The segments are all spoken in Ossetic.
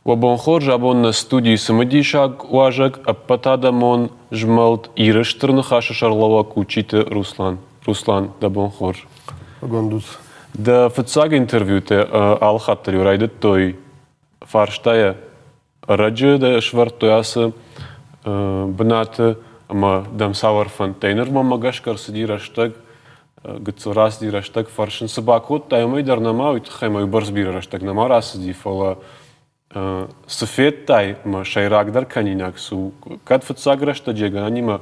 Уӕ бон хорз, абон нӕ студийы цымыдисаг уазӕг ӕппӕтадӕмон змӕлд Иры Стыр Ныхасы сӕргълӕууӕг Кучиты Руслан. Руслан, дӕ бон хорз. Гондуц. Дӕ фыццаг интервьютӕ алыхатт дӕр-иу райдыдтой фарстайӕ ӕрӕджы дӕ сӕвӕрдтой ацы бынаты ӕмӕ дӕм цавӕр фӕндтӕ ныр мӕнмӕ гӕсгӕ ӕрцыди рӕстӕг гыццыл рацыди рӕстӕг фӕрсын цы бакодтай уымӕй дӕр нӕма уый тыххӕй мӕ уыйбӕрц бирӕ рӕстӕг нӕма рацыди фӕлӕ цы федтай ӕмӕ сӕйрагдӕр кӕнинаг цы у кӕд фыццаг рӕстӕджы гӕнӕнимӕ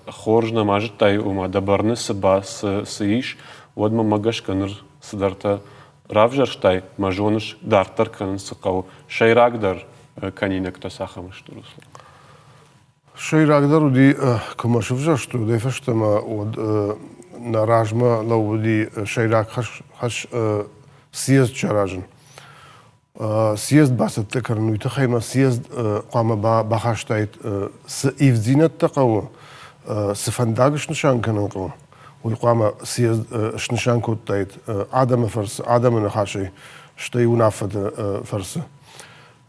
хорз нӕма зыдтай ома дӕ бӕрны цы ба цы ис уӕд мӕнмӕ гӕсгӕ ныр цыдӕртӕ равзӕрстай мӕ зоныс дарддӕр кӕнын цы хъӕуы сӕйрагдӕр кӕнинӕгтӕ цахӕм сты руслан Сӕйрагдӕр уыди, куы мӕ сывзӕрстой, уӕдӕй фӕстӕмӕ уӕд нӕ размӕ лӕууыди сӕйраг хӕс съезд саразын. Съезд бацӕттӕ кӕнын, уый тыххӕй мӕ съезд хъуамӕ бахастаид, цы ивддзинӕдтӕ хъӕуы, цы фӕндаг снысан кӕнын хъӕуы, уый хъуамӕ съезд снысан кодтаид адӕмы фӕрцы, адӕмы ныхасӕй, стӕй уынаффӕты фӕрцы.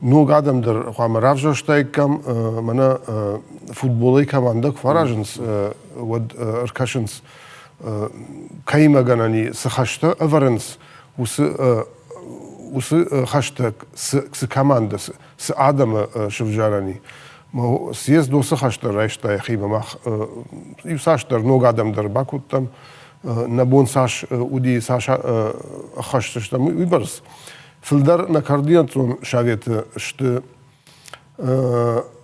Ног адӕм дӕр хъуамӕ равзӕрстаиккам, мӕнӕ футболӕй командӕ куы фӕаразынц, уӕд ӕркӕсынц, кӕимӕ гӕнӕн и, цы хӕстӕ ӕвӕрынц, уыцы уыцы хӕстӕ цы командӕ, цы адӕмы сывзарӕн и. Съезд уыцы хӕстӕ райста йӕхимӕ. Мах иуцасдӕр ног адӕм дӕр бакодтам. Нӕ бон цас уыди, цас ӕххӕстыстӕм, уыйбӕрц. Фылдӕр нӕ координацион советы сты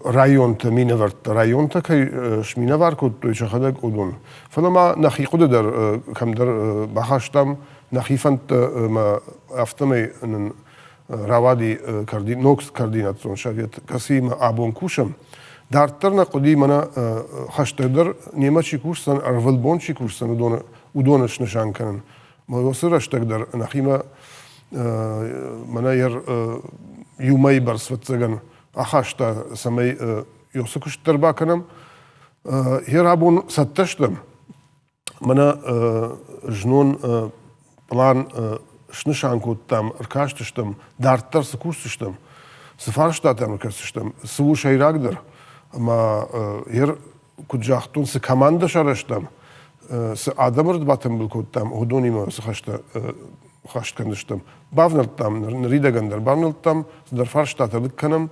районты минӕвӕрттӕ. Районтӕ кӕй сминӕвар кодтой сӕхӕдӕг, уыдон. Фӕлӕ ма нӕхи хъуыды дӕр кӕмдӕр бахастам, нӕхи фӕндтӕ ӕмӕ афтӕмӕй нын рауади ног координацион совет, кӕцыимӕ абон кусӕм. Дарддӕр нӕ хъуыди мӕнӕ хӕстӕгдӕр немӕ чи кусдзӕн, ӕрвылбон чи кусдзӕн, уыдоны снысан кӕнын. Уыцы рӕстӕг дӕр нӕхимӕ мӕнӕ иу мӕйы бӕрц фыццагӕн ахаста, цӕмӕй уыцы куыст дӕр бакӕнӕм. Йе абон цӕттӕ стӕм. Мӕнӕ знон пълан снысан кодтам, ӕркастыстӕм, дарддӕр цы кусдзыстӕм, цы фарстатӕм ӕркӕсдзыстӕм, цы у сӕйрагдӕр. Ӕмӕ куыд загътон, цы командӕ сарӕзтам, цы адӕмы ӕрбатымбыл кодтам, уыдонимӕ цы хӕстӕ хӕст кӕндзыстӕм. Бавнӕлдтам, ныридӕгӕн дӕр бавнӕлдтам, цыдӕр фарстатӕ лыг кӕнӕм.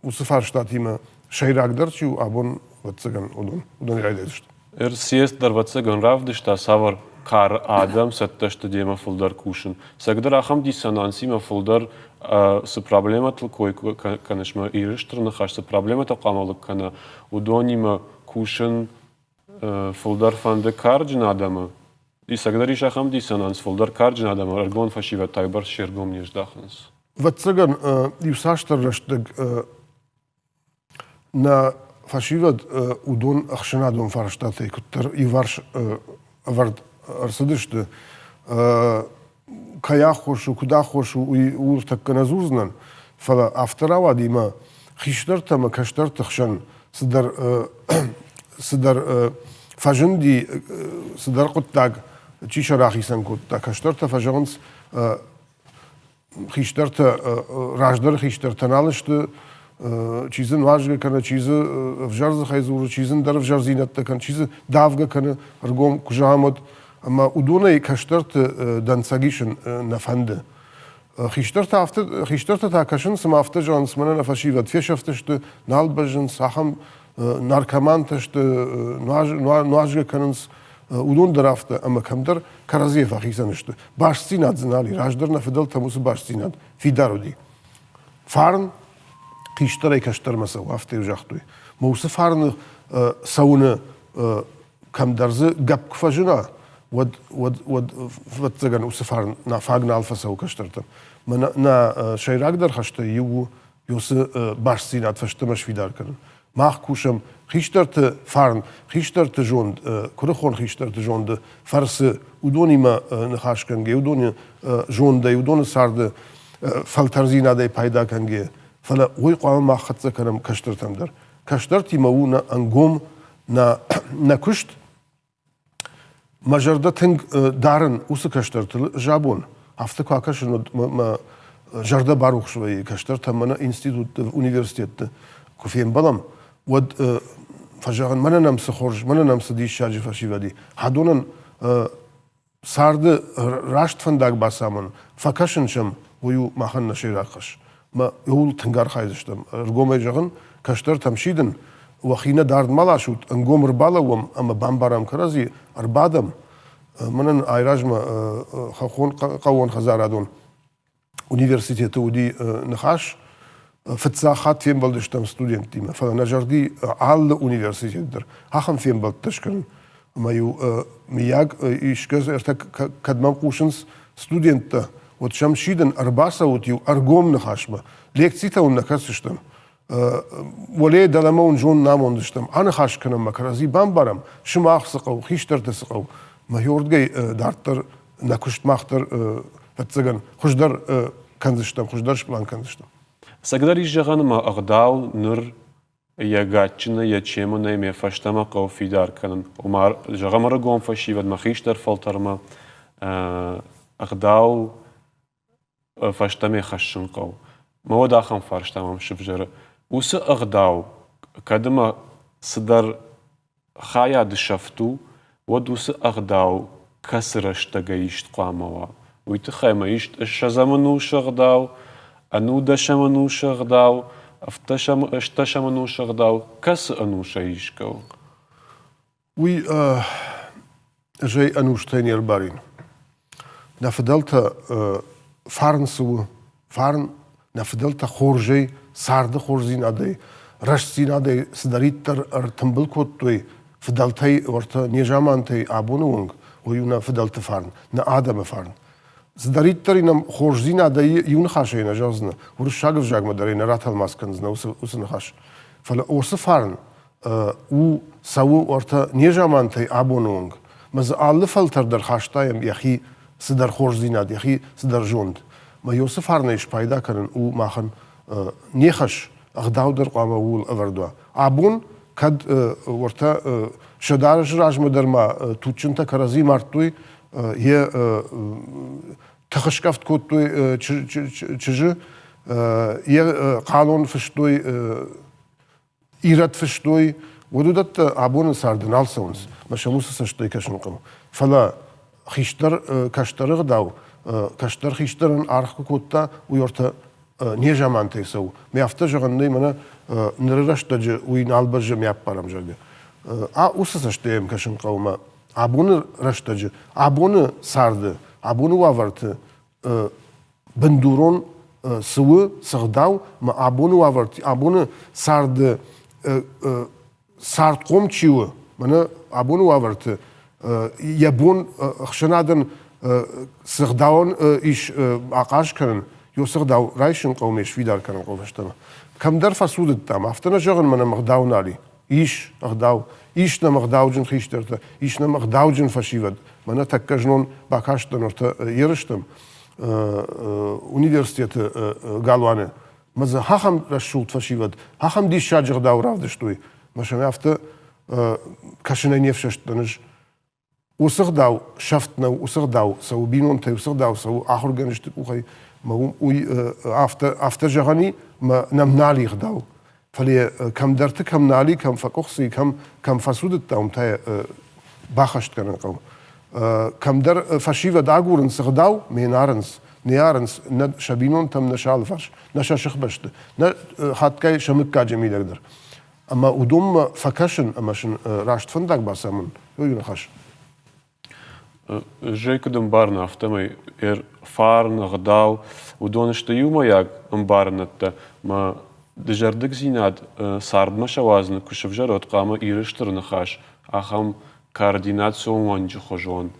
Уыцы фарстатимӕ сӕйрагдӕр чи у абон, ӕвӕццӕгӕн, уыдон, уыдон райдайдзысты. Съезд дӕр, ӕвӕццӕгӕн, равдыста, цавӕр кары адӕм цӕттӕ сты демӕ фылдӕр кусын. Цӕгдӕр ахӕм диссонансимӕ фылдӕр цы проблемӕтыл кой кӕныс мӕ Иры Стыр Ныхас цы проблемӕтӕ хъуамӕ лыг кӕна, уыдонимӕ кусын фылдӕр фӕнды карджын адӕмы. Исӕгдӕр ис ахӕм диссонанс, фылдӕр карджын адӕмы ӕрыгон фӕсивӕд та уыйбӕрц се ргом не здахынц. Ӕвӕццӕгӕн, иуцасдӕр рӕстӕг Нӕ фӕсивӕд уыдон ӕхсӕнадон фарстатӕй куыддӕр иуварс ӕвӕрд ӕрцыдысты, кӕй аххос у, куыд аххос у, уый ууыл тӕккӕ нӕ дзурдзынӕн, фӕлӕ афтӕ рауади ӕмӕ хистӕртӕ ӕмӕ кӕстӕрты хсӕн цыдӕр цыдӕр фӕзынди, цыдӕр хъуыддаг чи сӕ рахицӕн кодта. Кӕстӕртӕ фӕзӕгъынц хистӕртӕ, раздӕры хистӕртӕ нал сты, чи дзы нуазгӕ кӕны, чи дзы ӕвзӕр дзыхӕй дзуры, чи дзы ӕндӕр ӕвзӕрдзинӕдтӕ кӕны, чи дзы давгӕ кӕны, ӕргом куы зӕгъӕм, уӕд. Ӕмӕ уыдонӕй кӕстӕрты дӕнцӕг исын нӕ фӕнды. Хистӕртӕ афтӕ, хистӕртӕ та кӕсынц ӕмӕ афтӕ зӕгъынц, мӕнӕ нӕ фӕсивӕд фесӕфтысты, нал бӕззынц, ахӕм наркомантӕ сты, нуазгӕ кӕнынц, уыдон дӕр афтӕ, ӕмӕ кӕмдӕр кӕрӕдзийӕ фӕхицӕн сты. Бастдзинад дзы нал и, раздӕр нӕ фыдӕлтӕм уыцы бастдзинад фидар уыди. Фарн хистӕрӕй кӕстӕрмӕ цӕуы, афтӕ-иу загътой. Мӕ уыцы фарны цӕуыны кӕмдӕр дзы гӕпп куы фӕзына, уӕд, уӕд, уӕд, ӕвӕццӕгӕн, уыцы фарн фаг нал фӕцӕуы кӕстӕртӕм. Мӕ нӕ сӕйрагдӕр хӕстӕй иу у уыцы бастдзинад фӕстӕмӕ сфидар кӕнын. Мах кусӕм хистӕрты фарн, хистӕрты зонд, куырыхон хистӕрты зонды фӕрцы, уыдонимӕ ныхас кӕнгӕ, уыдоны зондӕй, уыдоны царды фӕлтӕрдзинадӕй пайда кӕнгӕ. Фӕлӕ уый хъуамӕ мах хӕццӕ кӕнӕм кӕстӕртӕм дӕр. Кӕстӕртимӕ у нӕ ӕнгом нӕ, нӕ куыст. Мӕ зӕрдӕ тынг дарын уыцы кӕстӕртыл забон. Афтӕ куы акӕсын, уӕд мӕ зӕрдӕ барухс вӕййы. Кӕстӕртӕ мӕнӕ институтты, университетты куы фембӕлӕм, уӕд фӕзӕгъын, мӕнӕ нӕм цы хорз, мӕнӕ нӕм цы диссаджы фӕсивӕд и. Адонӕн царды раст фӕндаг бацамонын, фӕкӕсын сӕм, уый у махӕн нӕ сӕйраг хӕс. Мӕ ууыл тынг архайдзыстӕм. Ӕргомӕй зӕгъын, кӕстӕртӕм сидын, уӕхи нӕ дард ма ласут, ӕнгом ӕрбалӕууӕм ӕмӕ бамбарӕм кӕрӕдзи, ӕрбадӕм. Мӕнӕн айразмӕ хӕххон хъӕууонхӕдзарадон университеты уыди ныхас. Фыццаг хатт фембӕлдыстӕм студенттимӕ, фӕлӕ нӕ зӕрди алы университет дӕр ахӕм фембӕлдтӕ скӕнын. Ӕмӕ-иу мыййаг искӕ ӕртӕ кӕд мӕм хъусынц студенттӕ, уӕд сӕм сидын, ӕрбацӕут-иу ӕргом ныхасмӕ. Лекцитӕ уын нӕ кӕсдзыстӕм. Уӕле дӕлӕмӕ уын зонд намондзыстӕм. Аныхас кӕнӕм мӕ кӕрӕдзи бамбарӕм, сымах цы хъӕуы, хистӕртӕ цы хъӕуы. Мӕ уырдгӕй дарддӕр нӕ куыст мах дӕр, ӕвӕццӕгӕн, хуыздӕр кӕндзыстӕм, хуыздӕр сплан кӕндзыстӕм. Цӕгдӕр ис зӕгъӕн ӕмӕ ӕгъдау ныр йӕ гаччыны, йӕ чемынӕй ме фӕстӕмӕ хъӕуы фидар кӕнын. Ома, зӕгъӕм, ӕрыгон фӕсивӕдмӕ, хистӕр фӕлтӕрмӕ ӕгъдау фӕстӕмӕ хӕссын хъӕуы. Мӕ уӕд ахӕм фарста мӕм сывзӕры. Уыцы ӕгъдау кӕд ӕмӕ цыдӕр хайады сӕфт у, уӕд уыцы ӕгъдау кӕцы рӕстӕгӕй ист хъуамӕ уа? Уый тыххӕй ма ист ссӕдзӕм ӕнусы ӕгъдау, ӕнудӕсӕм ӕнусы ӕгъдау, ӕвддӕсӕм, ӕстдӕсӕм ӕнусы ӕгъдау, кӕцы ӕнусӕй исгӕ у? Уый ӕз ӕй ӕнустӕй не рбарин. Нӕ фыдӕлтӕ фарн цы у, фарн нӕ фыдӕлтӕ хорзӕй, царды хорздзинадӕй, рӕстдзинадӕй цыдӕриддӕр ӕртымбыл кодтой фыдӕлтӕй, уӕртӕ незамантӕй абоны онг, уый у нӕ фыдӕлты фарн, нӕ адӕмы фарн. Цыдӕриддӕр ын хорздзинадӕй иу ныхасӕй нӕ зӕгъдзынӕ, уырыссаг ӕвзагмӕ дӕр ӕй нӕ ратӕлмац кӕндзынӕ уыцы ныхас. Фӕлӕ уыцы фарн у цӕуы уӕртӕ незамантӕй абоны онг. Мӕ дзы алы фӕлтӕр дӕр хаста йӕм йӕхи цыдӕр хорздзинад, йӕхи цыдӕр зонд. Мӕ уыцы фарнӕй спайда кӕнын у махӕн не хӕс, ӕгъдау дӕр хъуамӕ ууыл ӕвӕрд уа. Абон кӕд уӕртӕ сӕдӕ азы размӕ дӕр ма туджджынтӕ кӕрӕдзи мардтой, йе тыхыскъӕфт кодтой чызджы, йе хъалон фыстой ирӕд фыстой, уӕд уыдӕттӕ абоны царды нал цӕуынц, мӕ сӕм уыцы цӕстӕй кӕсын хъӕуы. Фӕлӕ хистӕр кӕстӕры ӕгъдау, кӕстӕр хистӕрӕн аргъ куы кодта, уый ӕртӕ незамантӕй цӕуы. Мӕ афтӕ зӕгъын нӕй, мӕнӕ ныры рӕстӕджы уый нал бӕззы мӕ аппарӕм, зӕгъгӕ. А уыцы цӕстӕй йӕм кӕсын хъӕуы мӕ абоны рӕстӕджы, абоны царды, абоны уавӕрты бындурон цы у, цы гъдау, мӕ абоны уавӕрты, абоны царды цардхъом чи у, мӕнӕ абоны уавӕрты йӕ бон ӕхсӕнадӕн цы гъдауӕн ис ахъаз кӕнын, йо цы гъдау райсын хъӕуы ме сфидар кӕнын хъӕуы фӕстӕмӕ. Кӕмдӕр фӕцудыдтам, афтӕ нӕ зӕгъын, мӕнӕ ӕгъдау нал и. Ис ӕгъдау, ис нӕм ӕгъдауджын хистӕртӕ, ис нӕм ӕгъдауджын фӕсивӕд. Мӕнӕ тӕккӕ знон бакастӕн ӕртӕ ерыстӕм университеты галуаны. Мӕ дзы ахӕм рӕсугъд фӕсивӕд, ахӕм диссаджы ӕгъдау равдыстой. Мӕ сӕм афтӕ кӕсынӕй не фсӕстӕн ӕз. Уыцы гъдау сӕфт нӕу, уыцы гъдау цӕуы бинонтӕй, уыцы гъдау цӕуы ахуыргӕнджыты къухӕй. Мӕ уый афтӕ, афтӕ зӕгъӕн и, мӕ нӕм нал и гъдау. Фӕлӕ кӕмдӕрты кӕм нал и, кӕм фӕкъуыхцы и, кӕм, кӕм фӕцудыдта, уым та йӕ бахӕст кӕнын хъӕуы. Кӕмдӕр фӕсивӕд агурынц ӕгъдау, ме нарынц, не арынц нӕ сӕ бинонтӕм, нӕ сӕ алыварс, нӕ сӕ сыхбӕсты, нӕ хатгай сӕ мыггаджы мидӕг дӕр. Ӕмӕ уыдонмӕ фӕкӕсын ӕмӕ сын раст фӕндаг бацамын, уый у ныхас. Зӕй куыд ӕмбарын, афтӕмӕй фарн, ӕгъдау, уыдон сты иумӕйаг ӕмбарынӕдтӕ. Мӕ дызӕрдыгдзинад цардмӕ сӕ уадзыны куы сывзӕры, уӕд хъуамӕ Иры стыр ныхас ахӕм координацион уӕнджы хуызон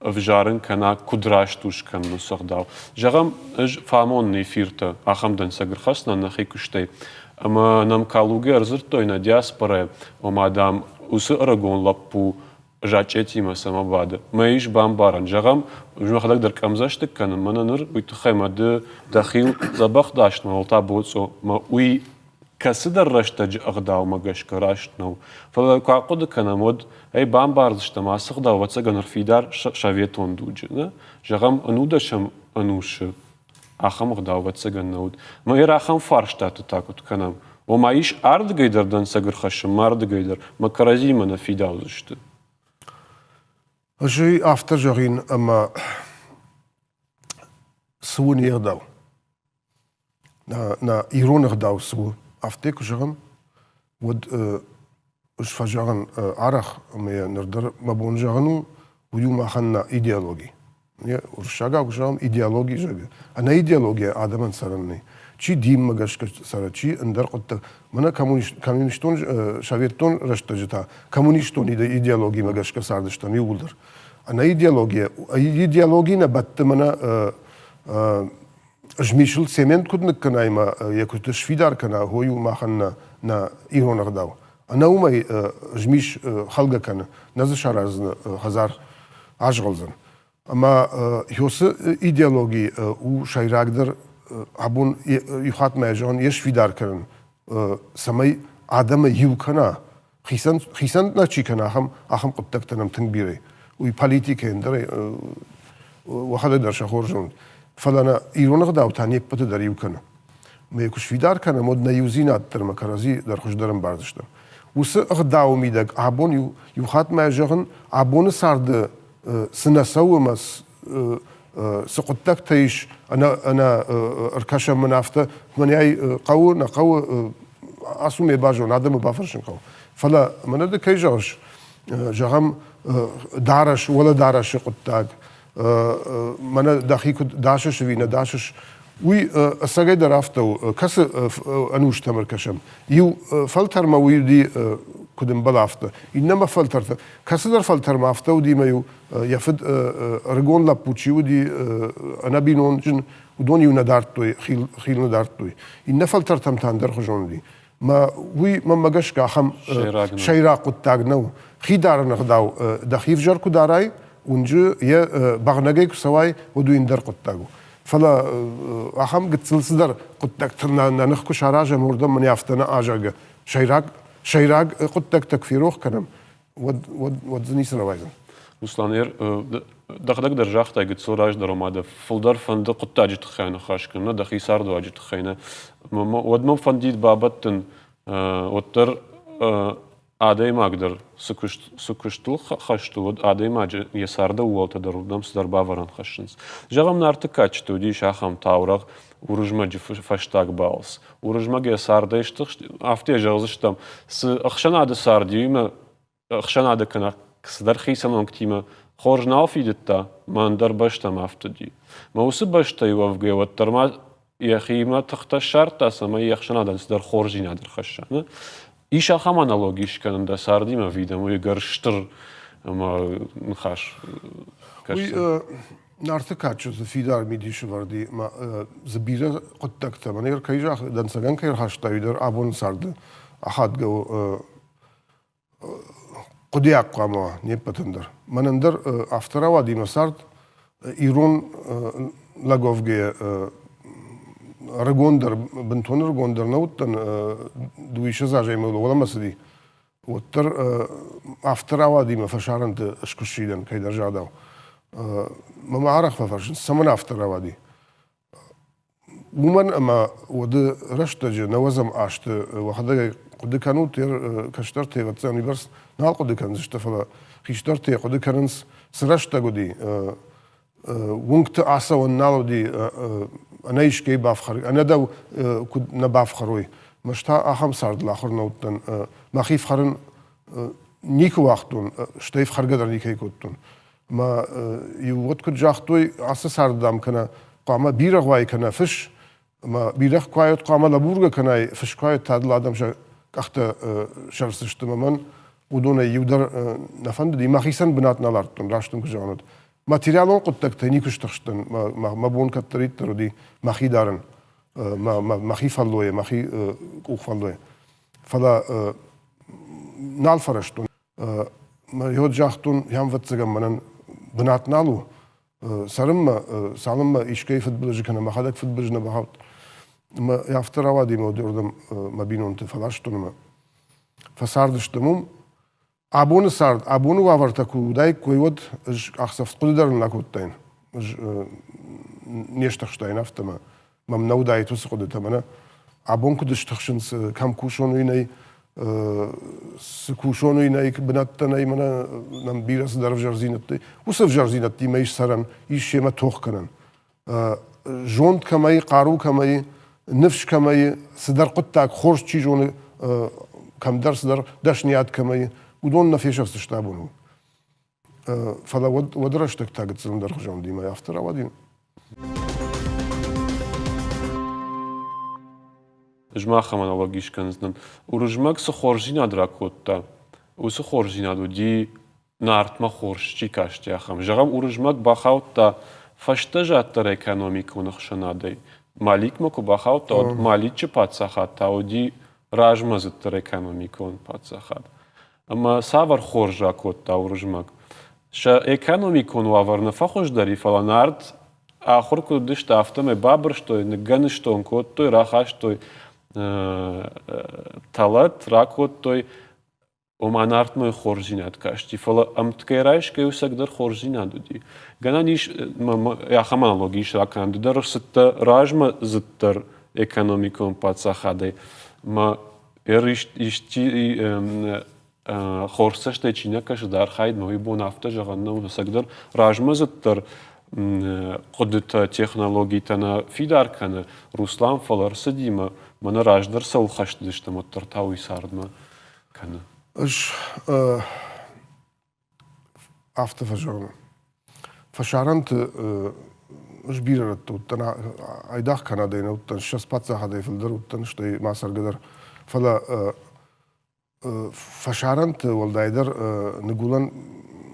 ӕвзарын кӕна, куыд раст у скӕнын уыцы ӕгъдау. Зӕгъӕм, ӕз фӕамонын эфиртӕ, ахӕм дӕнцӕг ӕрхӕсдзынӕн нӕхи куыстӕй. Ӕмӕ нӕм Калугӕ ӕрдзырдтой нӕ диаспорӕ, ома, дам, уыцы ӕрыгон лӕппу зачъетимӕ цӕмӕ бады. Мӕ ис бамбарӕн. Зӕгъӕм, мӕхӕдӕг дӕр къӕмдзӕстыг кӕнын, мӕнӕ ныр уый тыххӕй мӕ ды дӕхил дзӕбӕх даст, мӕ та боцъо, мӕ уый. кӕцыдӕр рӕстӕджы ӕгъдаумӕ гӕсгӕ раст нӕу. Фӕлӕ куы ахъуыды кӕнӕм, уӕд ӕй бамбардзыстӕм, ацы ӕгъдау ӕвӕццӕгӕн ӕрфидар советон дуджы. Нӕ? Зӕгъӕм, ӕнудӕсӕм ӕнусы ахӕм ӕгъдау ӕвӕццӕгӕн нӕ уыд. Мӕ йӕ ахӕм фарстаты та куыд кӕнӕм? Ома ис ардыгӕй дӕр дӕнцӕг ӕрхӕссын, ма ардыгӕй дӕр, мӕ кӕрӕдзимӕ нӕ фидаудзысты. Ӕз ӕй афтӕ зӕгъин, ӕмӕ цы у не гъдау? Нӕ ирон ӕгъдау цы у, афтӕ куы зӕгъӕм, уӕд ӕз фӕзӕгъын арӕх ӕмӕ йӕ ныр дӕр мӕ бон зӕгъын у, уый у махӕн нӕ идеологи. Уырыссагау куы зӕгъӕм, идеологи зӕгъы. Ӕнӕ идеологийӕ адӕмӕн цӕрӕн нӕй. Чи динмӕ гӕсгӕ цӕры, чи ӕндӕр хъуыддаг. Мӕнӕ коммунистон советтон рӕстӕджы та коммунистон идеологимӕ гӕсгӕ цардыстӕм иууылдӕр. Ӕнӕ идеологийӕ, идеологи нӕ бӕтты мӕнӕ змисыл цемент куыд ныккӕнай ӕмӕ йӕ куыд сфидар кӕна, уый у махӕн нӕ ирон ӕгъдау. Ӕнӕ уымӕй змис хӕлгӕ кӕны, нӕ дзы сараздзӕн хӕдзар азгъӕлдзӕн. Ӕмӕ уыцы идеологи у сӕйрагдӕр абон иу хатт ма зӕгъын, йе сфидар кӕнын, цӕмӕй адӕмы иу кӕна, хицӕн, хицӕн нӕ чи кӕна, ахӕм, ахӕм хъуыддӕгтӕ нӕм тынг бирӕ. Уый политикӕйӕн дӕр уӕхӕдӕг дӕр сӕ хорз зонут. Фӕлӕ нӕ ирон ӕгъдау та не ппӕты дӕр иу кӕны. Мӕ куы сфидар кӕнӕм, уӕд нӕ иудзинад дӕр ӕмӕ кӕрӕдзи дӕр хуыздӕр ӕмбардзыстӕм. Уыцы ӕгъдауы мидӕг абон иу, иу хатт ма зӕгъын, абоны царды цы нӕ цӕуы ӕмӕ цы хъуыддӕгтӕ ис, ӕнӕ, ӕнӕ ӕркӕсӕм мын афтӕ, мӕнӕй хъӕуы, нӕ хъӕуы, ацу ме базон, адӕмы бафӕрсын хъӕуы. Фӕлӕ мӕнӕ ды кӕй зӕгъыс, зӕгъӕм, дарӕс, уӕлӕдарӕсы хъуыддаг, мӕнӕ дӕхи куыд дасыс ӕви нӕ дасыс, уый ӕцӕгӕй дӕр афтӕ у, кӕцы ӕнустӕм ӕркӕсӕм. Иу фӕлтӕрмӕ уый уыди, куыд ӕмбӕлы, афтӕ. Иннӕмӕ фӕлтӕртӕ, кӕцыдӕр фӕлтӕрмӕ афтӕ уыди, ӕмӕ-иу йӕ фыд ӕрыгон лӕппу чи уыди, ӕнӕбинонджын, уыдон-иу нӕ дардтой, хил, хил нӕ дардтой. Иннӕ фӕлтӕртӕм та ӕндӕрхуызон уыди. Мӕ уый мӕнмӕ гӕсгӕ ахӕм сӕйраг хъуыддаг нӕу. Хи дарыны ӕгъдау дӕхи ӕвзӕр куы дарай, уынджы йӕ бӕгънӕгӕй куы цӕуай, уӕд уый ӕндӕр хъуыддаг у. Фӕлӕ ахӕм гыццыл цыдӕр хъуыддӕгтыл нӕ ных куы саразӕм, уырдӕм мын афтӕ нӕ азӕгы. Сӕйраг, сӕйраг хъуыддӕгтӕ куы ферох кӕнӕм, уӕд, уӕд, уӕд дзы ницы рауайдзӕн. Руслан, дӕхӕдӕг дӕр загътай гыццыл раздӕр, ома дӕ фылдӕр фӕнды хъуыддаджы тыххӕй ныхас кӕнын, нӕ дӕхи цардуаджы тыххӕй нӕ. Уӕд мӕм фӕндид бабӕттын, уӕддӕр адӕймаг дӕр цы куыст, цы куыстыл хӕст у, уӕд адӕймаджы йӕ царды ӕууӕлтӕ дӕр уырдӕм цыдӕр бавӕрӕн хӕссынц. Зӕгъӕм, Нарты кадджыты уыдис ахӕм таурӕгъ Уырызмӕджы фӕстаг балц. Уырызмӕг йӕ цардӕй стыхст, афтӕ зӕгъдзыстӕм, цы ӕхсӕнады царди, уыимӕ ӕхсӕнады кӕнӕ цыдӕр хицӕн уӕнгтимӕ хорз нал фидыдта, мӕ ӕндӕр бӕстӕм афтыди. Мӕ уыцы бӕстӕйы уӕвгӕ уӕддӕр ма йӕхимӕ тыхтӕ ссардта, цӕмӕй йе хсӕнадӕн цыдӕр хорздзинад ӕрхӕсса. Ис ахӕм аналоги скӕнын дӕ цардимӕ видӕм, уый ӕгӕр стыр ӕмӕ ныхас. Уый Нарты кадджыты фидар мидисы вӕрди ма дзы бирӕ хъуыддӕгтӕ, мӕнӕ кӕй загъ, дӕнцӕгӕн кӕй ӕрхаста, уый дӕр абоны царды ахадгӕ у хъуыдыйаг хъуамӕ уа не ппӕтӕн дӕр. Мӕнӕн дӕр афтӕ рауади мӕ цард, ирон лӕг уӕвгӕйӕ ӕрыгондӕр, бынтон ӕрыгондӕр нӕ уыдтӕн, дыууиссӕдз азӕй мыл уӕлӕмӕ цыди, уӕддӕр афтӕ рауади мӕ фӕсарӕнты скуыссидӕн, кӕйдӕр загъдау. Мӕ арӕх фӕфӕрсынц, цӕмӕн афтӕ рауади? Уымӕн ӕмӕ уӕды рӕстӕджы нӕуӕдзӕм азты уӕхӕдӕг ӕй хъуыды кӕнут, кӕстӕртӕ ӕвӕццӕгӕн уыйбӕрц нал хъуыды кӕндзысты, фӕлӕ хистӕртӕ хъуыды кӕнынц, цы рӕстӕг уыди, уынгты ацӕуӕн нал уыди, ӕнӕ искӕй бафхӕр, ӕнӕ дӕу куыд нӕ бафхӕрой. Мӕз та ахӕм цардыл ахуыр нӕ уыдтӕн. Мӕхи фхӕрын никуы уагътон, стӕй фхӕргӕ дӕр никӕй кодтон. Мӕ иу уӕд куыд загътой, ацы цард, дам, кӕнӕ хъуамӕ бирӕгъ уай кӕнӕ фыс, ӕмӕ бирӕгъ куы уай, хъуамӕ лӕбургӕ кӕнай, фыс куы уай, та дыл адӕм сӕ къӕхтӕ сӕрсдзысты ӕмӕ мӕн уыдонӕй иу дӕр нӕ фӕндыди. Мӕхицӕн бынат нал ардтон, раст дын куы зӕгъон, уӕд. Материалон хъуыддӕгтӕй никуы стыхстӕн, мӕ бон кӕддӕриддӕр уыди мӕхи дарын, мӕхи фӕллойӕ, мӕхи къухфӕллойӕ. Фӕлӕ нал фӕрӕзтон. Мӕ загътон, ӕвӕццӕгӕн мӕнӕн бынат нал у цӕрынмӕ, цалынмӕ искӕй фыдбылызы кӕнӕ мӕхӕдӕг фыдбылызы нӕ бахауд. Ӕмӕ афтӕ рауади ӕмӕ уырдӕм мӕ бинонты фӕластон ӕмӕ фӕцардыстӕм уым. Абоны цард, абоны уавӕртӕ куы уыдаиккой, уӕд ӕз ӕхсӕв хъуыды дӕр нӕ кодтаин. Ӕз не стыхстаин афтӕ мӕ мӕм нӕ уыдаид уыцы хъуыдытӕ. Мӕнӕ абон куыд стыхсынц, кӕм кусон, уый нӕй, цы кусон, уый нӕй, бынӕттӕ нӕй, мӕнӕ нӕм бирӕ цыдӕр ӕвзӕрдзинӕдтӕ. Уыцы ӕвзӕрдзинӕдтимӕ ис цӕрӕн, ис семӕ тох кӕнӕн. Зонд кӕмӕй, хъару кӕмӕй, ныфс кӕмӕй, цыдӕр хъуыддаг хорз чи зоны, кӕмдӕр цыдӕр дӕсныйад кӕмӕй, уыдон нӕ фесӕфдзысты абон. Фӕлӕ уӕд, уӕды рӕстӕг та гыццыл ӕндӕрхуызон уыди, афтӕ рауади. Ӕз ма ахӕм аналоги скӕндзынӕн. Уырызмӕг цы хорздзинад ракодта, уыцы хорздзинад уыди Нартмӕ хорз чи касти, ахӕм. Зӕгъӕм, Уырызмӕг бахаудта фӕстӕзаддӕр экономикон ӕхсӕнадӕй. Маликмӕ куы бахаудта, уӕд Маличчы паддзахад та уыди размӕдзыддӕр экономикон паддзахад. Ӕмӕ цавӕр хорз ракодта Уырызмӕг? Сӕ экономикон уавӕр нӕ фӕхуыздӕр и, фӕлӕ Нарт ахуыр куыд уыдысты, афтӕмӕй бабырстой, ныггӕныстон кодтой, рахастой тӕлӕт, ракодтой Ома Нартмӕ хорздзинад касти, фӕлӕ ӕмткӕй райсгӕ ӕцӕгдӕр хорздзинад уыди. Гӕнӕн ис, ахӕм аналоги ис ракӕнӕн, ды дӕр ӕрцыдтӕ размӕдзыддӕр экономикон паддзахадӕй, мӕ исчи хорз цӕстӕй чи нӕ кӕсы дӕ архайдмӕ, уый бон афтӕ зӕгъӕн нӕу, ӕцӕгдӕр размӕдзыддӕр хъуыдытӕ, технологитӕ нӕ фидар кӕны Руслан, фӕлӕ ӕрцыди мӕ мӕнӕ раздӕр цӕуыл хӕст уыдыстӕм, уӕддӕр та уый цардмӕ кӕны? Ӕз афтӕ фӕзӕгъын. Фӕсарӕнты ӕз бирӕ рӕтты уыдтӕн, айдагъ Канадӕйы нӕ уыдтӕн, 20 паддзахадӕй фылдӕр уыдтӕн, стӕй ма цӕргӕ дӕр. Фӕлӕ фӕсарӕнты, уӕлдайдӕр ныгуылӕн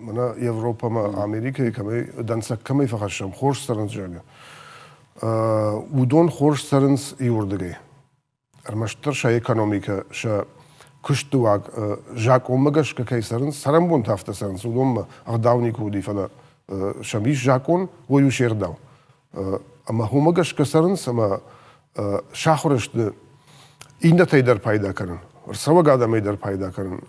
мӕнӕ Европӕмӕ, Америкӕйы кӕмӕй, дӕнцӕг кӕмӕй фӕхӕссӕм, хорз цӕрынц, зӕгъгӕ, уыдон хорз цӕрынц иуырдыгӕй. Ӕрмӕстдӕр сӕ экономикӕ, сӕ куысты уаг закъонмӕ гӕсгӕ кӕй цӕрынц, цӕрӕнбонты афтӕ цӕрынц, уыдонмӕ ӕгъдау никуы уыди, фӕлӕ сӕм ис закъон, уый у се гъдау. Ӕмӕ уымӕ гӕсгӕ цӕрынц ӕмӕ сахуыр сты иннӕтӕй дӕр пайда кӕнын, ӕрцӕуӕг адӕмӕй дӕр пайда кӕнын.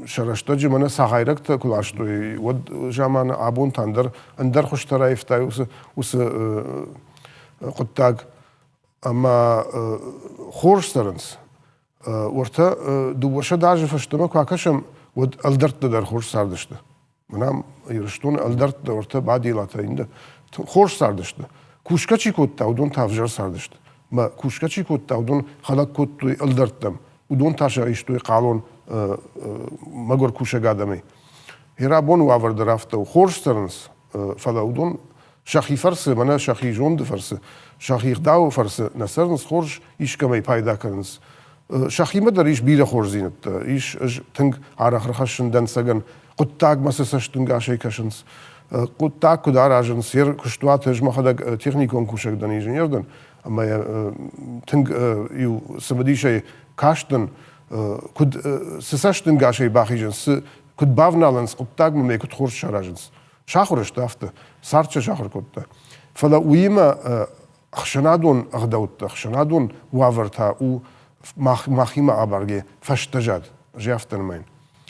Сӕ рӕстӕджы мӕнӕ цагъайрӕгтӕ куы ластой, уӕд заманы абон та ӕндӕр, ӕндӕр хуызтӕ раивтай уыцы, уыцы хъуыддаг. Ӕмӕ хорз цӕрынц. Уӕртӕ 200 азы фӕстӕмӕ куы акӕсӕм, уӕд ӕлдӕрттӕ дӕр хорз цардысты. Мӕнӕ Ирыстоны ӕлдӕрттӕ, уӕртӕ Баделатӕ, иннӕ хорз цардысты. Кусгӕ чи кодта, уыдон та ӕвзӕр цардысты. Мӕ кусгӕ чи кодта, уыдон хӕлӕг кодтой ӕлдӕрттӕм. Уыдон та сӕ истой хъалон мӕгуыр кусӕг адӕмӕй. Йӕ уавӕр дӕр афтӕ у. Хорз цӕрынц, фӕлӕ уыдон сӕхи фӕрцы, мӕнӕ сӕхи зонды фӕрцы, сӕхи гъдауы фӕрцы нӕ цӕрынц хорз, искӕмӕй пайда кӕнынц. Сӕхимӕ дӕр ис бирӕ хорздзинӕдтӕ. Ис ӕз тынг арӕх рахӕссын дӕнцӕгӕн, хъуыддагмӕ цы цӕстӕнгасӕй кӕсынц, хъуыддаг куыд аразынц, йе куыстуаты ӕз мӕхӕдӕг техникон кусӕг дӕн, инженер дӕн, ӕмӕ йӕ тынг иу цымыдисӕй кастӕн, куыд цы цӕстӕнгасӕй бахизынц, цы куыд бавналынц хъуыддагмӕ ӕмӕ куыд хорз саразынц. Сахуыр сты афтӕ, цард сӕ сахуыр кодта. Фӕлӕ уыимӕ ӕхсӕнадон ӕгъдӕуттӕ, ӕхсӕнадон уавӕртӕ у мах, махимӕ абаргӕ фӕстӕзад, ӕз афтӕ нымайын.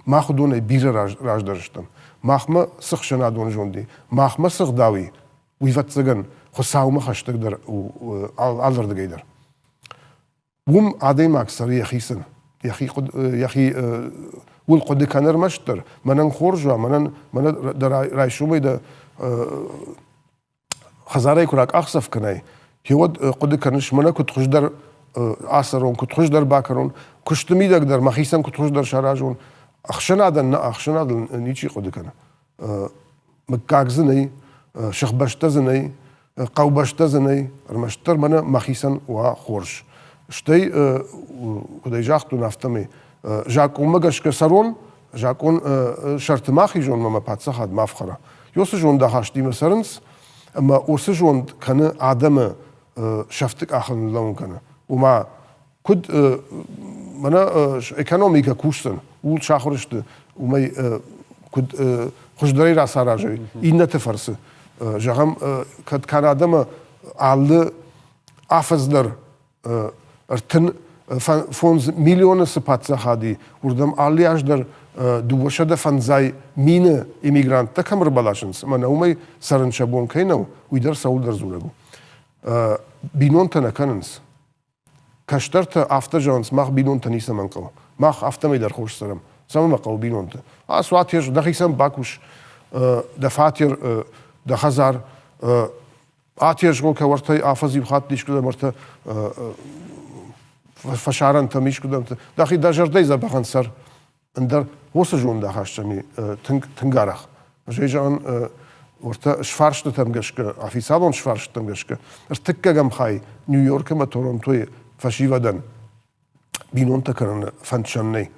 Мах уыдонӕй бирӕ раздӕр стӕм. Махмӕ цы хсӕнадон зонд и, махмӕ цы гъдау и, уый, ӕвӕццӕгӕн, Хуыцаумӕ хӕстӕгдӕр у алырдыгӕй дӕр. Уым адӕймаг цӕры йӕхицӕн, йӕхи, йӕхи уыл хъуыды кӕны ӕрмӕстдӕр, мӕнӕн хорз уа, мӕнӕн, мӕнӕ дӕ райсомӕй дӕ хӕдзарӕй куы ракъахдзӕф кӕнай, уӕд хъуыды кӕныс, мӕнӕ куыд хуыздӕр ацӕрон, куыд хуыздӕр бакӕнон, куысты мидӕг дӕр мӕхицӕн куыд хуыздӕр саразон. Ӕхсӕнадӕн нӕ ӕхсӕнадыл ничи хъуыды кӕны. Мыггаг дзы нӕй, сыхбӕстӕ дзы нӕй, хъӕубӕстӕ дзы нӕй, ӕрмӕстдӕр мӕнӕ мӕхицӕн уа хорз. Стӕй, куыд ӕй загътон, афтӕмӕй закъонмӕ гӕсгӕ цӕрон, закъон сӕрты ма хизон ӕмӕ мӕ паддзахад ма фхӕра. Уыцы зондахастимӕ цӕрынц, ӕмӕ уыцы зонд кӕны адӕмы сӕфты къахыл ныллӕууын кӕны. Ома, куыд мӕнӕ экономикӕ кусдзӕн, ууыл сахуыр сты, уымӕй куыд хуыздӕрӕй рацаразой иннӕты фӕрцы. Зӕгъӕм, кӕд Канадӕмӕ алы Афӕдз дӕр 35 миллионы цы паддзахад и, уырдӕм алы аз дӕр 250 мины иммигранттӕ кӕм ӕрбаласынц, ӕмӕ уымӕй цӕрын сӕ бон кӕй нӕу, уый дӕр цӕуылдӕр дзурӕг у. Бинонтӕ нӕ кӕнынц. Кӕстӕртӕ афтӕ зӕгъынц, мах бинонтӕ ницӕмӕн хъӕуы. Мах афтӕмӕй дӕр хорз цӕрӕм. Цӕмӕн мӕ хъӕуы бинонтӕ? Ацу, атер, дӕхицӕн бакус, дӕ фатер, дӕ хӕдзар, атезгъо кӕуӕртӕй афӕдз иу хатт искуыдӕм ӕртӕ фӕсарӕнтӕм искуыдӕмты. Дӕхи дӕ зӕрдӕйы дзӕбӕхӕн цӕр. Ӕндӕр уыцы зондахастӕн тынг, тынг арӕх. Ӕз зӕгъын, уӕртӕ сфарстытӕм гӕсгӕ, официалон сфарстытӕм гӕсгӕ, ӕртыккӕгӕм хай Нью-Йорк ӕмӕ Торонтойы фӕсивӕдӕн бинонтӕ кӕныны фӕнд сӕм нӕй.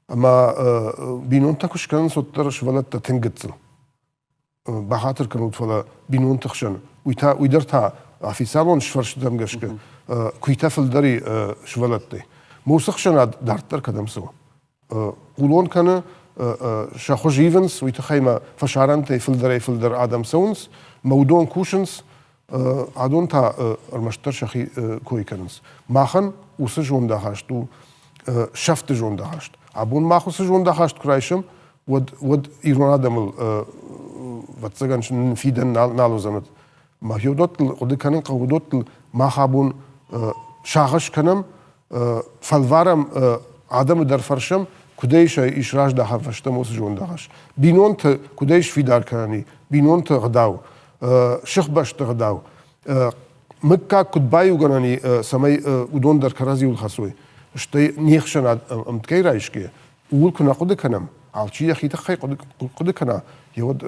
Ӕмӕ бинонтӕ куы скӕнынц, уӕддӕр сывӕллӕттӕ тынг гыццыл. Бахатыр кӕнут, фӕлӕ бинонты хсӕн уый та уый дӕр та официалон сфӕрстытӕм гӕсгӕ куыйтӕ фылдӕр и сывӕллӕттӕй. Мусы хсӕнад дарддӕр кӕдӕм цӕуы? Хъулон кӕны, сӕ хуыз ивынц, уый тыххӕй ма фӕсарӕнтӕй фылдӕрӕй-фылдӕр адӕм цӕуынц, мӕ уыдон кусынц, адон та ӕрмӕстдӕр сӕхи кой кӕнынц. Махӕн уыцы зондахаст у сӕфты зондахаст. Абон мах уыцы зондахаст куы райсӕм, уӕд, уӕд ирон адӕмыл, ӕвӕццӕгӕн, фидӕн нал, нал уыдзӕн. Мах уыдоттыл хъуыды кӕнын хъӕуы, уыдоттыл мах абон сагъӕс кӕнӕм, фӕлварӕм адӕмы дӕр фӕрсӕм, куыдӕй сӕ ис раздахӕн фӕстӕмӕ уыцы зондахаст. Бинонты куыдӕй сфидар кӕнӕн и, бинонты ӕгъдау, сыхбӕсты ӕгъдау, мыггаг куыд баиугӕнӕн и, цӕмӕй уыдон дӕр кӕрӕдзиуыл хӕцой, стӕй не хсӕнад ӕмткӕй райсгӕ, ууыл куы нӕ хъуыды кӕнӕм, алчи йӕхи тыххӕй хъуыды кӕна, йе уӕд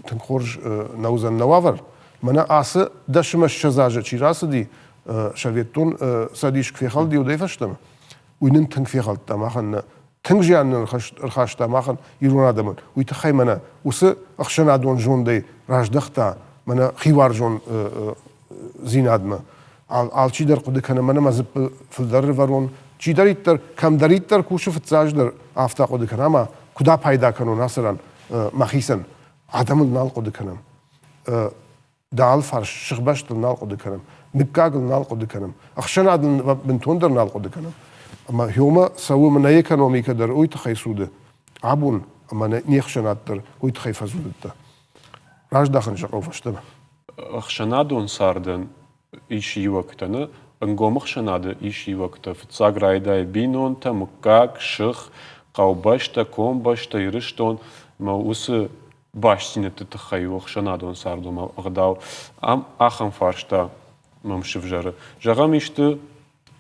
тынг хорз нӕ уыдзӕн нӕ уавӕр. Мӕнӕ ацы дӕсмӕ 20 азы чи рацыди, Советтон Цӕдис куы фехӕлди, уӕдӕй фӕстӕмӕ, уый нын тынг фехӕлдта махӕн нӕ тынг зиан нын ӕрхаста махӕн ирон адӕмӕн. Уый тыххӕй мӕнӕ уыцы ӕхсӕнадон зондӕй раздӕхта мӕнӕ хиуарзон дзинадмӕ. Алчидӕр хъуыды кӕны, мӕнӕ мӕ дзыппы фылдӕр ӕрывӕрон. Чидӕриддӕр, кӕмдӕриддӕр кусы фыццаджыдӕр, афтӕ хъуыды кӕны, ӕмӕ куыд апайда кӕнон ацы ран мӕхицӕн. Адӕмыл нал хъуыды кӕнӕм. Дӕ алфарс сыхбӕстыл нал хъуыды кӕнӕм, мыггагыл нал хъуыды кӕнӕм, ӕхсӕнадыл бынтондӕр нал хъуыды кӕнӕм. Ӕмӕ хёмӕ цӕуы мӕ экономикӕ дӕр уый тыххӕй цуды абон, ӕмӕ не хсӕнад дӕр уый тыххӕй фӕцудыдта. Раздахын сӕ хъӕуы фӕстӕмӕ. Ӕхсӕнадон цардӕн ис иуӕгтӕ, нӕ? Ӕнгом ӕхсӕнады ис иуӕгтӕ. Фыццаг райдайы бинонтӕ, мыггаг, сых, хъӕубӕстӕ, комбӕстӕ, Ирыстон ӕмӕ уыцы бастдзинӕдты тыххӕй у ӕхсӕнадон цардон ӕгъдау. Ам ахӕм фарста мӕм сывзӕры. Зӕгъӕм, исты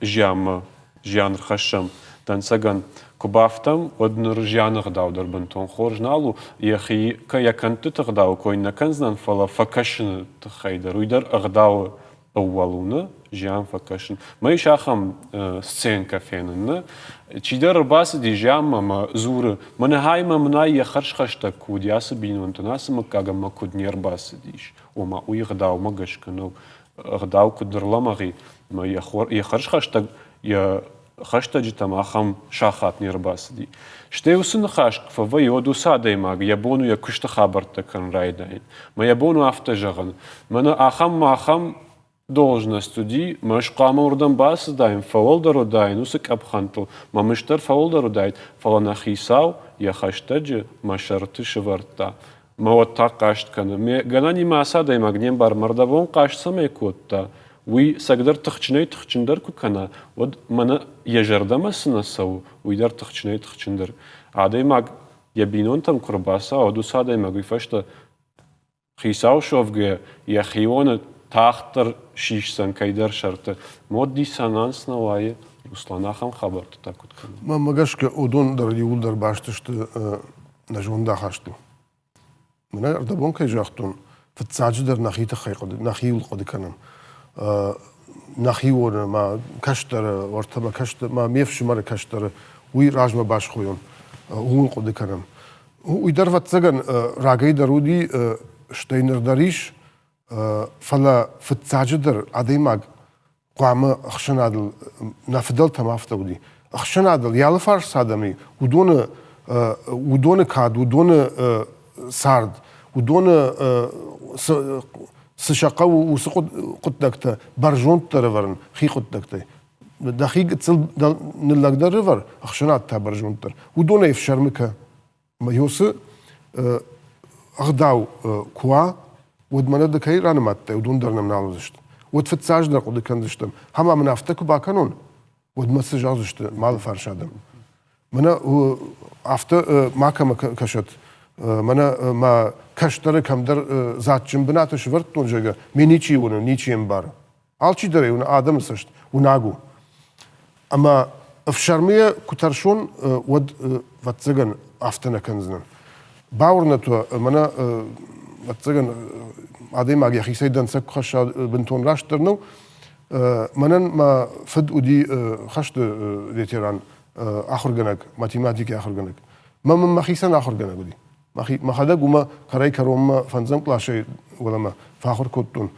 зианмӕ зиан рхӕссӕм. Дӕнцӕгӕн, куы бафтӕм, уӕд ныр зианы ӕгъдау дӕр бынтон хорз нал у. Йӕхи йӕ кӕндтыты ӕгъдауы кой нӕ кӕндзынӕн, фӕлӕ фӕкӕсыны тыххӕй дӕр. Уый дӕр ӕгъдауы ӕууӕл у, нӕ? Зиан фӕкӕсын. Мӕ ис ахӕм сценкӕ фенын, нӕ? Чидӕр ӕрбацыди зианмӕ ӕмӕ дзуры, мӕнӕ хай мӕ мынӕй йӕ хӕрзхӕстӕг куы уыди ацы бинонтӕн, ацы мыггаг ӕмӕ куыд не рбацыдис. Ома, уый ӕгъдаумӕ гӕсгӕ нӕу. Ӕгъдау куыд ӕрлӕмӕгъ и, ӕмӕ йӕ хӕрзхӕстӕг йӕ хӕстӕджытӕм ахӕм сахат не рбацыди. Стӕй уыцы ныхас куы фӕвӕййы, уӕд уыцы адӕймаг йӕ бон у йӕ куысты хабӕрттӕ кӕнын райдайын. Мӕ йӕ бон у афтӕ зӕгъын, мӕнӕ ахӕм ахӕм должность уыди, мӕ ӕз хъуамӕ уырдӕм бацыдаин, фӕуӕлдӕр уыдаин уыцы къӕпхӕнтыл, мӕ мызд дӕр фӕуӕлдӕр уыдаид, фӕлӕ нӕ хицау йӕ хӕстӕджы мӕ сӕрты сывӕрдта. Мӕ уӕд та хъаст кӕны. Ме гӕнӕнимӕ ацы адӕймаг не мбары, мӕрдӕбон хъаст цӕмӕй кодта, уый цӕгдӕр тыхджынӕй-тыхджындӕр куы кӕна, уӕд мӕнӕ йӕ зӕрдӕмӕ цы нӕ цӕуы, уый дӕр тыхджынӕй-тыхджындӕр. Адӕймаг йӕ бинонтӕм куы рбацӕуа, уӕд уыцы адӕймаг уый фӕстӕ хицау суӕвгӕйӕ йӕ хионы тагъддӕр сисдзӕн кӕйдӕр сӕрты. Мод диссонанс нӕ уайы, Руслан ахӕм хабӕрттӕ та куыд кӕны? Мӕнмӕ гӕсгӕ, уыдон дӕр иууылдӕр баст сты нӕ зондахастыл. Мӕнӕ ӕрдӕбон кӕй загътон, фыццаджыдӕр нӕхи тыххӕй хъуыды, нӕхиуыл хъуыды кӕнӕм. Нӕхионы, мӕ кӕстӕры, уӕртӕ мӕ кӕстӕр, мӕ ме фсымӕры кӕстӕры, уый размӕ басхойон, ууыл хъуыды кӕнӕм. Уый дӕр, ӕвӕццӕгӕн, рагӕй дӕр уыди, стӕй ныр дӕр ис, фӕлӕ фыццаджыдӕр адӕймаг хъуамӕ ӕхсӕнадыл, нӕ фыдӕлтӕм афтӕ уыди, ӕхсӕнадыл йӕ алыфарс цы адӕм и, уыдоны, уыдоны кад, уыдоны цард, уыдоны цы, Цы сӕ хъӕуы, уыцы хъуыддӕгтӕ бӕрзонддӕр ӕвӕрын хи хъуыддӕгтӕй. Дӕхи гыццыл ныллӕгдӕр ӕвӕр, ӕхсӕнад та бӕрзонддӕр. Уыдонӕй ӕфсӕрмы кӕ. Ӕмӕ уыцы ӕгъдау куы уа, уӕд мӕнӕ ды кӕй ранымадтай, уыдон дӕр нӕм нал уыдзысты. Уӕд фыццаджыдӕр хъуыды кӕндзыстӕм, ӕмӕ мын афтӕ куы бакӕнон, уӕд мӕ цы зӕгъдзысты малы фарс адӕм? Мӕнӕ афтӕ макӕмӕ кӕсӕт, мӕнӕ мӕ кӕстӕры кӕмдӕр дзаджджын бынаты сывӕрдтон, зӕгъгӕ, ме ничи уыны, ничи ӕмбары. Алчидӕр ӕй уыны, адӕмы цӕст уынаг у. Ӕмӕ ӕфсӕрмыйӕ куы тӕрсон, уӕд, ӕвӕццӕгӕн, афтӕ нӕ кӕндзынӕн. Бауырнӕд уӕ, мӕнӕ, ӕвӕццӕгӕн, адӕймаг йӕхицӕй дӕнцӕг куы хӕсса, бынтон растдӕр нӕу. Мӕнӕн мӕ фыд уыди хӕсты ветеран, ахуыргӕнӕг, математикӕйы ахуыргӕнӕг. Мӕ мын мӕхицӕн ахуыргӕнӕг уыди. Мӕхӕдӕг уымӕ кӕрӕй-кӕронмӕ фӕндзӕм къласӕй уӕлӕмӕ фӕахуыр кодтон.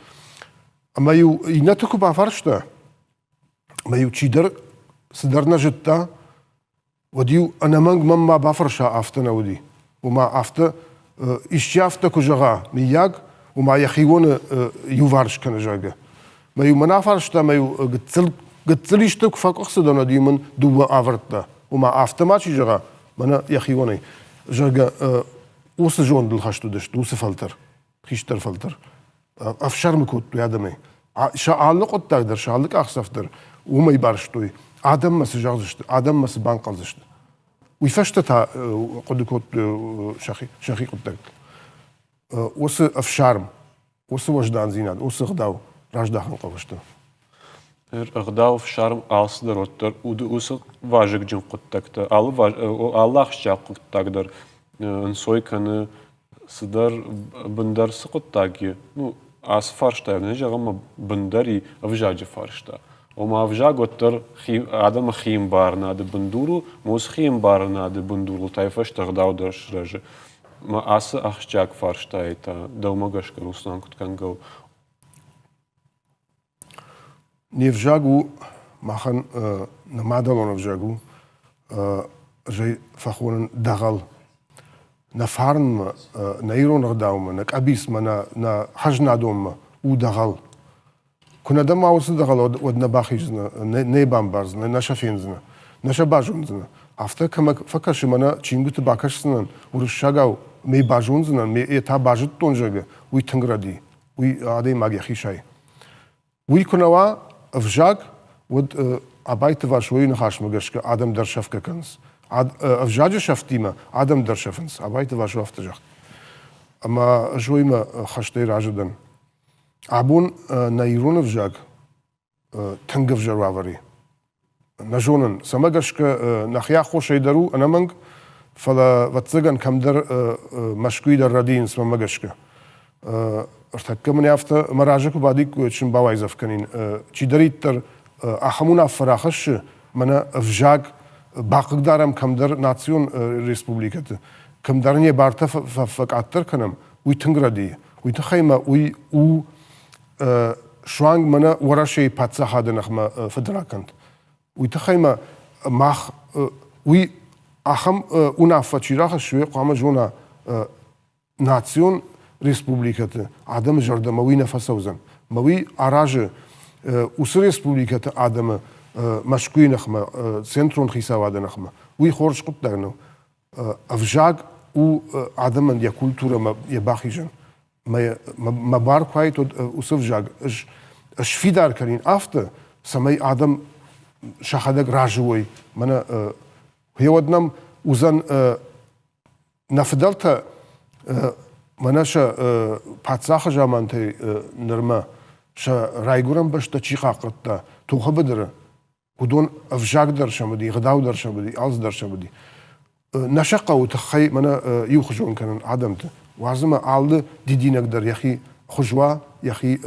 Ӕмӕ-иу иннӕты куы бафарста, ӕмӕ-иу чидӕр цыдӕр нӕ зыдта, уӕд-иу ӕнӕмӕнг мӕн ма бафӕрса, афтӕ нӕ уыди. Ома афтӕ исчи афтӕ куы зӕгъа, мыййаг, ома йӕхионы иуварс кӕны, зӕгъгӕ. Мӕ-иу мӕн афарста, ӕмӕ-иу гыццыл, гыццыл исты куы фӕкъуыхцы дӕн, уӕд-иу мын дыууӕ авӕрдта. Ома афтӕ ма чи зӕгъа, мӕнӕ йӕхионӕй, зӕгъгӕ, уыцы зондыл хӕст уыдысты, уыцы фӕлтӕр, хистӕр фӕлтӕр. Ӕфсӕрмы кодтой адӕмӕй. Сӕ алы хъуыддаг дӕр, сӕ алы къахдзӕф дӕр уымӕй барстой, адӕммӕ цы зӕгъдзысты, адӕммӕ цы банхъӕлдзысты. Уый фӕстӕ та хъуыды кодтой сӕхи хъуыддӕгтыл. Уыцы ӕфсарм, уыцы уӕздандзинад, уыцы ӕгъдау раздахын хъӕуы сты. Ӕгъдау, ӕфсарм алцыдӕр уӕддӕр уыцы вазыгджын хъуыддӕгтӕ, алы ахсджиаг хъуыддаг дӕр ӕнцой кӕны цыдӕр бындӕр цы хъуыддаг и, ну, ацы фарстайӕн нӕ зӕгъӕм, ӕмӕ бындӕр и ӕвзаджы фарста. Ома ӕвзаг уӕддӕр хи, адӕмы хиӕмбарынады бындур у, уыцы хиӕмбарынады бындурыл та фӕстӕ ӕгъдау дӕр сырӕзы. Мӕ ацы ахсджиаг фарстайы та дӕумӕ гӕсгӕ, Руслан, куыд кӕнгӕ у? Не взаг у махӕн нӕ мадӕлон ӕвзаг у, ӕз ӕй фӕхонын дӕгъӕл. Нӕ фарнмӕ, нӕ ирон ӕгъдаумӕ, нӕ къӕбицмӕ, нӕ хӕзнадонмӕ у дӕгъӕл. Куы нӕ дӕм уа уыцы дӕгъӕл, уӕд нӕ бахиздзынӕ, нӕ бамбардзынӕ, нӕ сӕ фендзынӕ, нӕ сӕ базондзынӕ. Афтӕ кӕмӕ фӕкӕсы, мӕнӕ чингуыты бакӕсдзынӕн уырыссагау, ме базондзынӕн, ме та базыдтон, зӕгъгӕ, уый тынг рӕдийы. Уый адӕймаг йӕхи сайы. Уый куы нӕ уа ӕвзаг, уӕд Абайты Васойы ныхасмӕ гӕсгӕ адӕм дӕр сӕфгӕ кӕнынц. Ӕвзаджы сӕфтимӕ адӕм дӕр сӕфынц. Абайты Васо афтӕ загъта. Ӕмӕ ӕз уыимӕ хӕстӕй разы дӕн. Абон нӕ ирон ӕвзаг тынг ӕвзӕр уавӕр и. Нӕ зонын, цӕмӕ гӕсгӕ нӕхи аххосӕй дӕр у ӕнӕмӕнг, фӕлӕ, ӕвӕццӕгӕн, кӕмдӕр Мӕскуыйы дӕр рӕдийынц мӕнмӕ гӕсгӕ. Ӕртӕккӕ мын афтӕ мӕ разы куы бадиккой, уӕд сын бауайдзӕф кӕнин. Чидӕриддӕр ахӕм уынаффӕ рахӕссы, мӕнӕ ӕвзаг бахъыгдарӕм кӕмдӕр национ республикӕты, кӕмдӕр не бартӕ фӕкъаддӕр кӕнӕм, уый тынг рӕдийы. Уый тыххӕй мӕ уый у суанг мӕнӕ Уӕрӕсейы паддзахады ныхмӕ фыдракӕнд. Уый тыххӕй ма мах уый ахӕм уынаффӕ чи рахӕссы, уый хъуамӕ зона национ республикӕты адӕмы зӕрдӕмӕ уый нӕ фӕцӕудзӕн. Мӕ уый аразы уыцы республикӕты адӕмы Мӕскуыйы ныхмӕ, центрон хицауады ныхмӕ. Уый хорз хъуыддаг нӕу. Ӕвзаг у адӕмӕн йӕ культурӕмӕ йӕ бахизӕн. Мӕ бар куы уаид, уӕд уыцы ӕвзаг ӕз сфидар кӕнин афтӕ, цӕмӕй адӕм сӕхӕдӕг разы уой. Мӕнӕ гъеуӕд нӕм уыдзӕн нӕ фыдӕлтӕ мӕнӕ сӕ паддзахы замантӕй нырмӕ сӕ райгуырӕн бӕстӕ чи хъахъхъӕдта тохы быдыры, уыдон ӕвзаг дӕр сӕм уыди, ӕгъдау дӕр сӕм уыди, алцы дӕр сӕм уыди. Нӕ сӕ хъӕуы тыххӕй мӕнӕ иухуызон кӕнын адӕмты. Уадз ӕмӕ алы дидинӕг дӕр йӕхи хуыз уа, йӕхи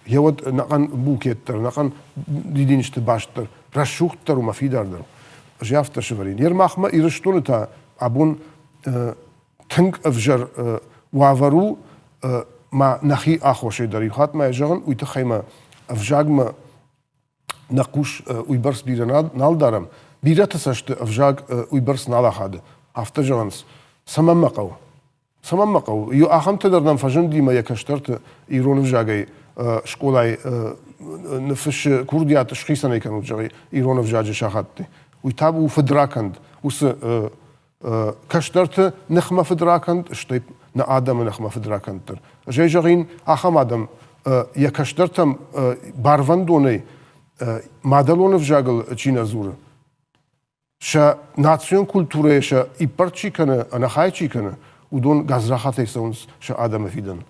йеуӕд ӕнӕхъӕн букет дӕр, ӕнӕхъӕн дидинджыты баст дӕр рӕсугъддӕр у мӕ фидардӕр. Ӕз афтӕ сӕвӕрин. Йе махмӕ Ирыстоны та абон тынг ӕвзӕр уавӕр у ма нӕхи аххосӕй дӕр. Иу хатт ма йӕ зӕгъын, уый тыххӕй мӕ ӕвзагмӕ нӕ хъус уыйбӕрц бирӕ нал дарӕм, бирӕты цӕсты ӕвзаг уыйбӕрц нал ахады. Афтӕ зӕгъынц, цӕмӕн мӕ хъӕуы? Цӕмӕн мӕ хъӕуы? Иу ахӕмтӕ дӕр нӕм фӕзынди мӕ йӕ кӕстӕрты ирон ӕвзагӕй скъолайы ныффыссы курдиат схицӕн ӕй кӕнут, зӕгъы, ирон ӕвзаджы сахатты. Уый та у фыдракӕнд. Уыцы кӕстӕрты ныхмӕ фыдракӕнд, стӕй нӕ адӕмы ныхмӕ фыдракӕнд дӕр. Ӕз ӕй зӕгъин, ахӕм адӕм йӕ кӕстӕртӕм барвӕндонӕй мадӕлон ӕвзагыл чи нӕ дзуры, сӕ национ культурӕйӕ сӕ иппӕрд чи кӕны, ӕнӕхай чи кӕны, уыдон гадзрахатӕй цӕуынц сӕ адӕмы фидӕн.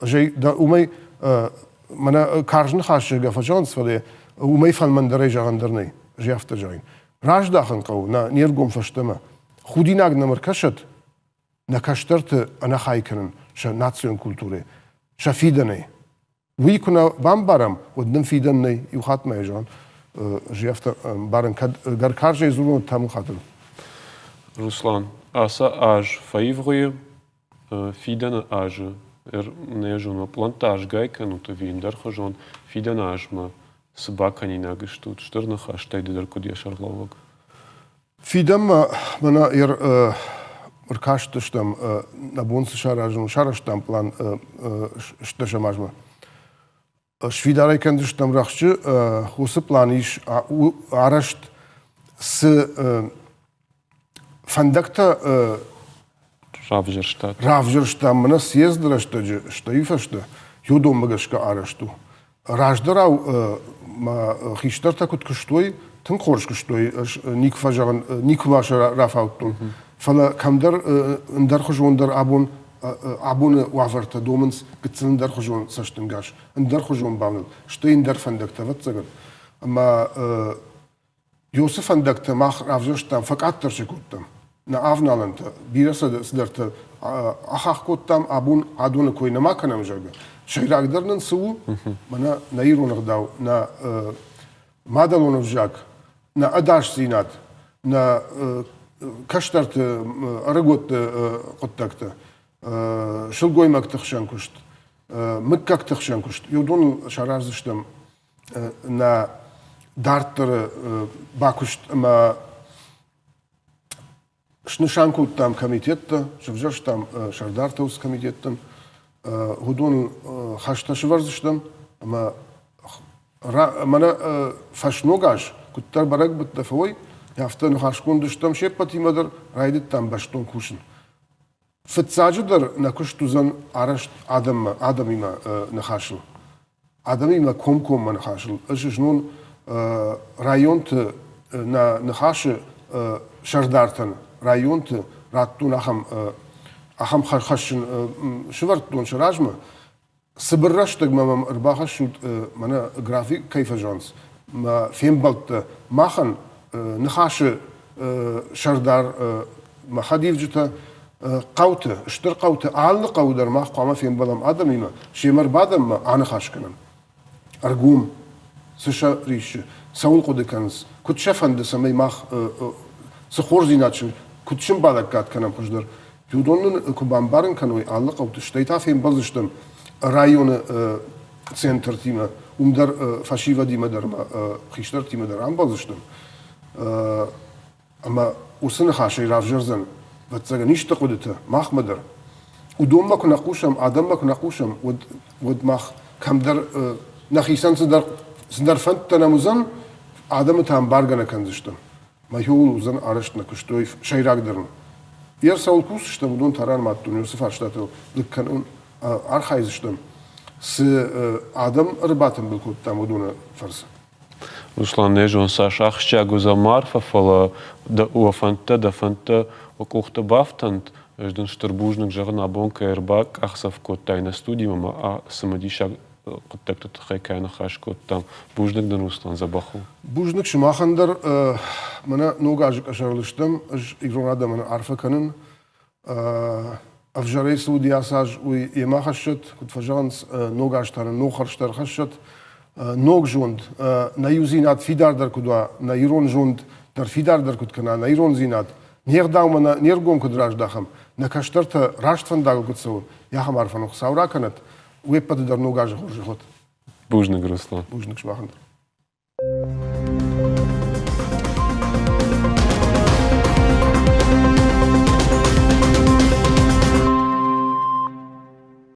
Ӕз ӕй уымӕй мӕнӕ карз ныхас зӕгъгӕ фӕзӕгъынц, фӕлӕ уымӕй фӕлмӕндӕрӕй зӕгъӕн дӕр нӕй. Ӕз афтӕ зӕгъин. Раздахын хъӕуы нӕ не ргом фӕстӕмӕ. Худинаг нӕм ӕркӕсӕд, нӕ кӕстӕрты ӕнӕхай кӕнын сӕ национ культурӕ, сӕ фидӕнӕй. Уый куы нӕ бамбарӕм, уӕд нын фидӕн нӕй. Иу хатт ма йӕ зӕгъын, ӕз афтӕ ӕмбарын, кӕд ӕгӕр карзӕй дзурон, та мын хатыр. Руслан, ацы аз фӕивгъуыйы, фидӕны азы, нӕ зонын, пълӕнттӕ азгай кӕнут ӕви ӕндӕрхуызон, фидӕны азмӕ цы бакӕнинаг стут? Стыр ныхӕстӕй ды дӕр куыд йӕ сӕргълӕууӕг? Фидӕнмӕ мӕнӕ ӕркастыстӕм, нӕ бон цы саразын, сарӕзтам пълан стдӕсӕм азмӕ. Сфидар ӕй кӕндзыстӕм рӕхджы. Уыцы пълан ис арӕзт цы фӕндӕгтӕ равзӕрстат? Равзӕрстам мӕнӕ съезды рӕстӕджы, стӕй фӕстӕ, уыдонмӕ гӕсгӕ арӕзт у. Раздӕрау мӕ хистӕртӕ куыд куыстой, тынг хорз куыстой, ӕз никуы фӕзӕгъын, никуы ма сӕ рафаудтон. Фӕлӕ кӕмдӕр ӕндӕрхуызондӕр абон абоны уавӕртӕ домынц гыццыл ӕндӕрхуызон цӕстӕнгас, ӕндӕрхуызон бавнӕлд, стӕй ӕндӕр фӕндӕгтӕ, ӕвӕццӕгӕн. Ӕмӕ Уыцы фӕндӕгтӕ мах равзӕрстам, фӕкъаддӕр сӕ кодтам. Нӕ авналӕнтӕ, бирӕ цыдӕртӕ ахахх кодтам, абон адоны кой нӕма кӕнӕм, зӕгъгӕ. Сӕйрагдӕр нын цы у, мӕнӕ нӕ ирон ӕгъдау, нӕ мадӕлон ӕвзаг, нӕ ӕдасдзинад, нӕ кӕстӕрты, ӕрыгӕтты хъуыддӕгтӕ, сылгоймӕгты хсӕн куыст, мыггӕгты хсӕн куыст, уыдоныл сараздзыстӕм нӕ дарддӕры бакуыст ӕмӕ снысан кодтам комитеттӕ, сӕвзӕрстам сӕрдартӕ уыцы комитеттӕн. Уыдон хӕстӕ сӕвӕрдзыстӕм ӕмӕ мӕнӕ фӕсног аз куыддӕр бӕрӕгбӕттӕ фӕуой, афтӕ ныхасгонд стӕм се ппӕтимӕ дӕр, райдыдтам бӕстон кусын. Фыццаджыдӕр нӕ куыст уыдзӕн арӕзт адӕммӕ, адӕмимӕ ныхасыл. Адӕмимӕ комкоммӕ ныхасыл. Ӕз знон районты нӕ ныхасы сӕрдартӕн районты радтон ахӕм ахӕм хӕссын сывӕрдтон сӕ размӕ. Цыбыр рӕстӕгмӕ мӕм ӕрбахӕссут мӕнӕ график кӕй фӕзӕгъынц, мӕ фембӕлдтӕ махӕн Ныхасы сӕрдар мӕ хӕдивджытӕ хъӕуты, стыр хъӕуты, алы хъӕуы дӕр мах хъуамӕ фембӕлӕм адӕмимӕ, семӕ ӕрбадӕм ӕмӕ аныхас кӕнӕм. Ӕргом, цы сӕ риссы, цӕуыл хъуыды кӕнынц, куыд сӕ фӕнды, цӕмӕй мах цы хорздзинад сын, куыд сын балӕггад кӕнӕм хуыздӕр. Уыдон нын куы бамбарын кӕной алы хъӕуты, стӕй та фембӕлдзыстӕм районы центртимӕ, уым дӕр фӕсивӕдимӕ дӕр ӕмӕ хистӕртимӕ дӕр ӕмбӕлдзыстӕм. Ӕмӕ уыцы ныхасӕй равзӕрдзӕн, ӕвӕццӕгӕн, исты хъуыдытӕ махмӕ дӕр. Уыдонмӕ куы нӕ хъусӕм, адӕммӕ куы нӕ хъусӕм, уӕд, уӕд мах кӕмдӕр нӕхицӕн цыдӕр, цыдӕр фӕндтӕ нӕм уыдзӕн, адӕмы та ӕмбаргӕ нӕ кӕндзыстӕм. Мӕхиуыл уыдзӕн арӕзт нӕ куыстой сӕйрагдӕр. Йе цӕуыл кусдзыстӕм, уыдон та ранымадтон, уыцы фарстатыл лыг кӕнын архайдзыстӕм, цы адӕм ӕрбатымбыл кодтам, уыдоны фӕрцы. Руслан, не зон, цас ахсджиаг уыдзӕн ма арфӕ, фӕлӕ уӕ фӕндтӕ, дӕ фӕндтӕ уӕ къухты бафтӕнт. Ӕз дын стыр бузныг зӕгъын, абон кӕй ӕрбакъахдзӕф кодтай нӕ студимӕ ӕмӕ цымыдисаг хъуыддӕгты тыххӕй кӕй ныхас кодтам. Бузныг дын, Руслан, дзӕбӕх у. Бузныг сымахӕн дӕр. Мӕнӕ ног азы къӕсӕрыл стӕм. Ӕз ирон адӕмӕн арфӕ кӕнын. Ӕвзӕрӕй цы уыди ацы аз, уый йемӕ хӕссӕт, куыд фӕзӕгъынц, ног аз та нын ног хӕрзтӕ ӕрхӕссӕт. Ног зонд, нӕ иудзинад фидардӕр куыд уа, нӕ ирон зонд дӕр фидардӕр куыд кӕна, нӕ ирондзинад, не гъдаумӕ нӕ не ргом куыд раздахӕм, нӕ кӕстӕртӕ раст фӕндагыл куыд цӕуы, ахӕм арфӕ нын Хуыцау ракӕнӕд. Уе ппӕты дӕр ног азы хорзӕх уӕд. Бузныг, Руслан. Бузныг сымахӕн дӕр.